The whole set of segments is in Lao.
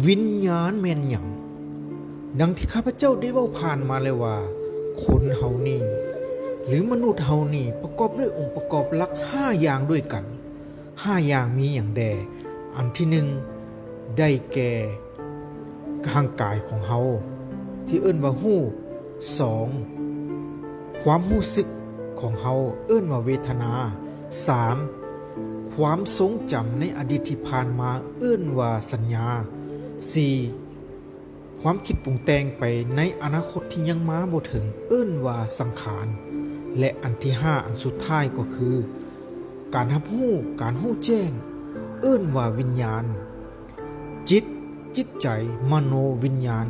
ວິນຍານແມ່ນຫຍັງ? ດັ່ງທີ່ຂ້າພະເຈົ້າໄດ້ເວົ້າຜ່ານມາແລ້ວວ່າ ຄົນເຮົານີ້ ຫຼື ມະນຸດເຮົານີ້ ປະກອບດ້ວຍອົງປະກອບຫຼັກຫ້າຢ່າງດ້ວຍກັນ. ຫ້າຢ່າງມີຫຍັງແດ່? ອັນທີໜຶ່ງ ໄດ້ແກ່ ຮ່າງກາຍຂອງເຮົາ ທີ່ເອີ້ນວ່າຮູບ. ສອງ ຄວາມຮູ້ສຶກຂອງເຮົາ ເອີ້ນວ່າເວທະນາ. ສາມ ຄວາມຊົງຈຳໃນອະດີດທີ່ຜ່ານມາ ເອີ້ນວ່າສັນຍາ. ສີ່ ຄວາມຄິດປຸງແຕ່ງໄປໃນອະນາຄົດທີ່ຍັງມາບໍ່ເຖິງ ເອີ້ນວ່າສັງຂານ. ແລະ ອັນທີຫ້າ ອັນສຸດທ້າຍກໍຄື ການຮັບຮູ້ ການຮູ້ແຈ້ງ ເອີ້ນວ່າວິນຍານ. ຈິດ, ຈິດໃຈ, ມະໂນວິນຍານ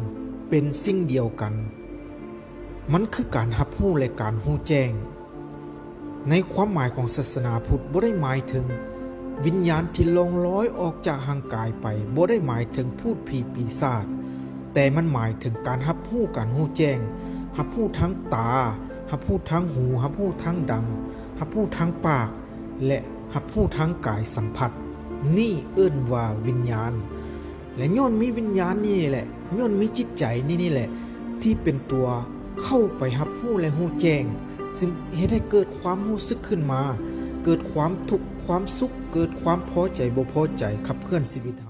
ເປັນສິ່ງດຽວກັນ. ມັນຄືການຮັບຮູ້ ແລະ ການຮູ້ແຈ້ງ. ໃນຄວາມໝາຍຂອງສາສະໜາພຸດ ບໍ່ໄດ້ໝາຍເຖິງວິນຍານທີ່ລ່ອງລອຍອອກຈາກຮ່າງກາຍໄປ, ບໍ່ໄດ້ໝາຍເຖິງພູດຜີປີສາດ, ແຕ່ມັນໝາຍເຖິງການຮັບຮູ້, ການຮູ້ແຈ້ງ, ຮັບຮູ້ທາງຕາ, ຮັບຮູ້ທາງຫູ, ຮັບຮູ້ທາງດັງ, ຮັບຮູ້ທາງປາກ ແລະ ຮັບຮູ້ທາງກາຍສຳຜັດ. ນີ້ເອີ້ນວ່າວິນຍານ. ແລະ ຍ້ອນມີວິນຍານນີ້ແຫຼະ, ຍ້ອນມີຈິດໃຈນີ້ນີ້ແຫຼະ ທີ່ເປັນຕົວເຂົ້າໄປຮັບຮູ້ ແລະ ຮູ້ແຈ້ງ, ຊຶ່ງເຮັດໃຫ້ເກີດຄວາມຮູ້ສຶກຂຶ້ນມາ, ເກີດຄວາມທຸກ, ຄວາມສຸກ, ເກີດຄວາມພໍໃຈ, ບໍ່ພໍໃຈ, ຂັບເຄື່ອນຊີວິດເຮົາ.